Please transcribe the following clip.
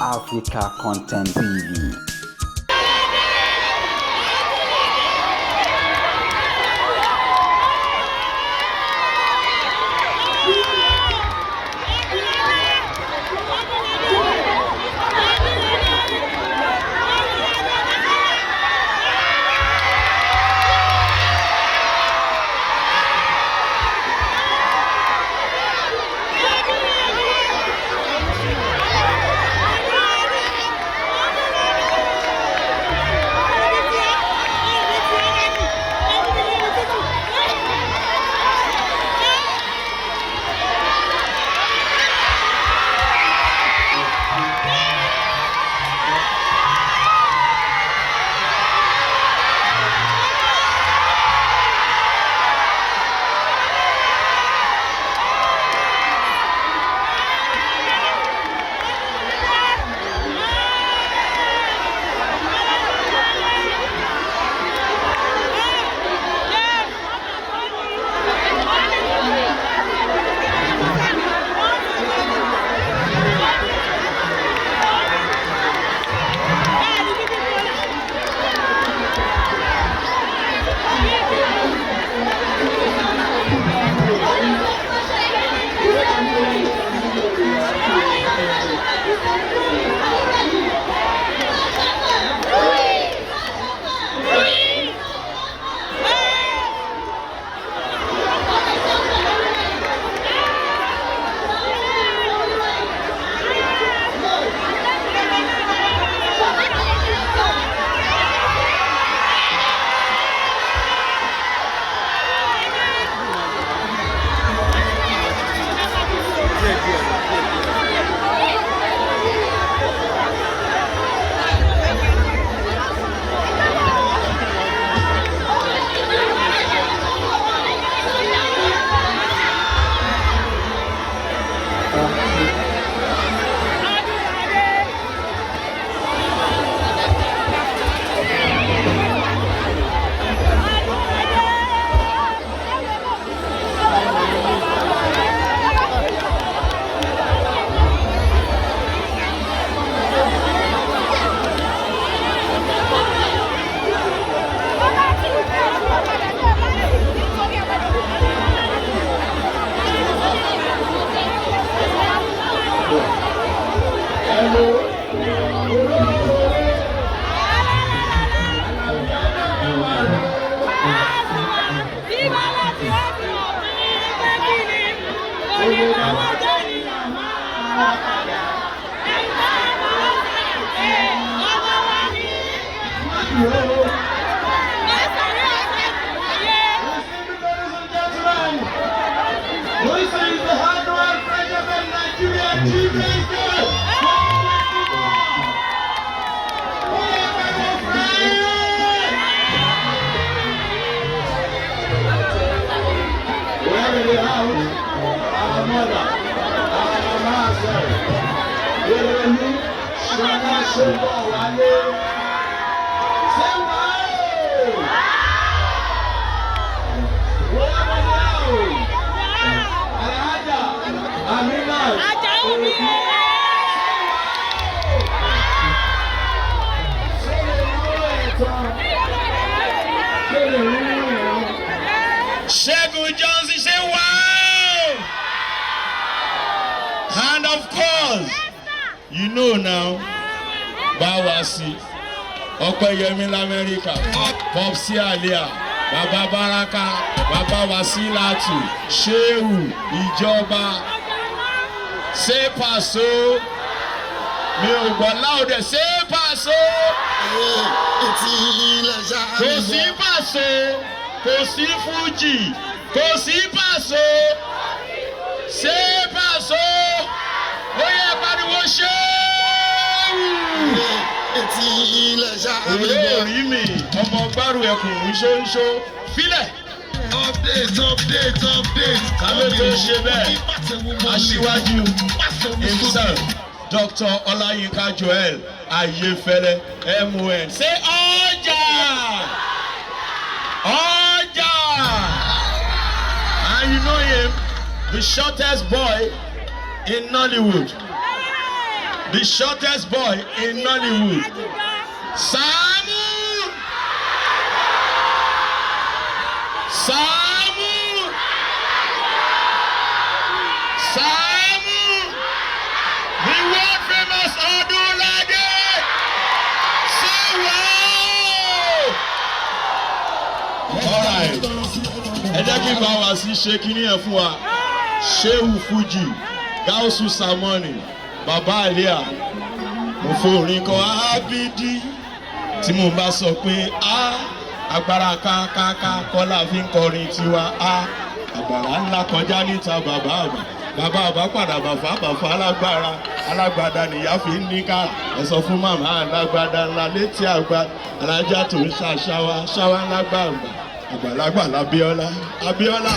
Africa Content TV. This is the annual President Nigeria Children's Day. We have in the house our mother, our mama herself, Erelu Ṣọlá Ṣọ́bọ̀wálé. Say wow! We have in the house Alhaja Aminat Obi. Ṣẹ́gun Johnson say wow! And of course, you know now, báwa sí Ọpẹ́yẹmí l'Amẹ́ríkà, Popsi Alia, Bàbá Baraka, Bàbá Wasilatu, Shehu, Ìjọba, ṣé Paso, mi ò gbọ́ láòdẹ̀, ṣé Paso, kò sí Paso, kò sí Fuji, kò sí Paso, ṣé Paso, ó yẹ pariwo Ṣéwù. Òré òrí mi, ọmọ gbárù ẹkùn ń ṣóńṣó, filẹ̀. Update, update, update. Ta ló tó ṣe bẹ́ẹ̀? Aṣíwájú himself, Dr. Ọláyínká Joel Ayéfẹ́lẹ́ MON. Ṣé ọjà? Ọjà! And you know him, the shortest boy in Nollywood. The shortest boy in Nollywood. Sàámú. Sàámú. Sàámú. The world famous Ọdúnládé. Say wow. All right. Ẹ jẹ́ kí bá wa sí ṣe kínní ẹ̀ fún wa. Shehu Fuji, Gausu Samoni, Baba Alia, mo forin kan Ábídí tí mo bá sọ pé a agbára kákáká kọ́lá fi ń kọrin tiwa, a àgbàrá ńlá kọjá níta, bàbá àbà bàbá àbá padà bàfá bàfá, alágbára alágbádá nìyá fi ń ní kára. Ẹ sọ fún màmá alágbádá ńlá létí àgbà alájà tó ń ṣàṣàwà ṣáwá ńlá gbàǹgbà àgbàlagbà lábíọ́lá Abíọ́lá.